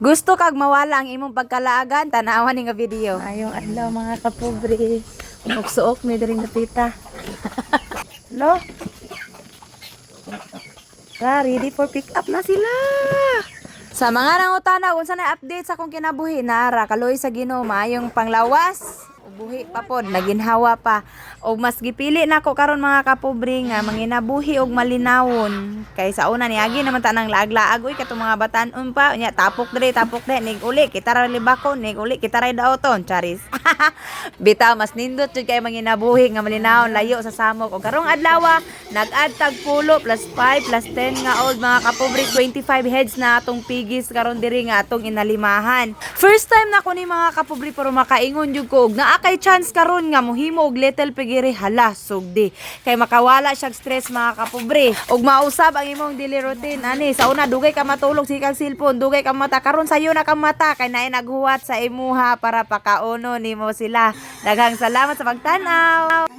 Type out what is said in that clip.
Gusto kag mawala ang imong pagkalaagan, tanawan ni nga video. Maayong adlaw, mga kapobre. Suok mi diring dapita. Lo. Ra, ready for pick up na sila. Sa mga nangutana, unsa na update sa akong kinabuhi, naara kaloy sa Ginoo, maayong panglawas. Buhi pa pod, naginhawa pa. Og mas gipili nako karon, mga kapobre, nga manginabuhi og malinawon. Kay sa una niagi naman ta nang laag-laag, uy, katong mga batan-on pa unya, tapok diri, tapok diri, nig uli kita ra libako, nig uli kita ra daoton, charis. Bitaw, mas nindot jud kay manginabuhi nga malinawon, layo sa samok. Og karong adlaw, nag-add tag pulo plus 5 plus 10 nga old, mga kapobre, 25 heads na atong piggies karon diri nga atong inalimahan. First time na ko ni, mga kapobre, pero makaingon jud ko og naa kay chance karon nga mohimo og little piggery, hala, sugdi. Kay makawala siya stress, mga kapobre. Og mausab ang imong daily routine ani. Sa una, dugay ka matulog, sige kag cellphone, dugay ka mata. Karon sayo na ka mata kay naay naghuwat sa imuha para pakaono nimo sila. Daghang salamat sa pagtan-aw.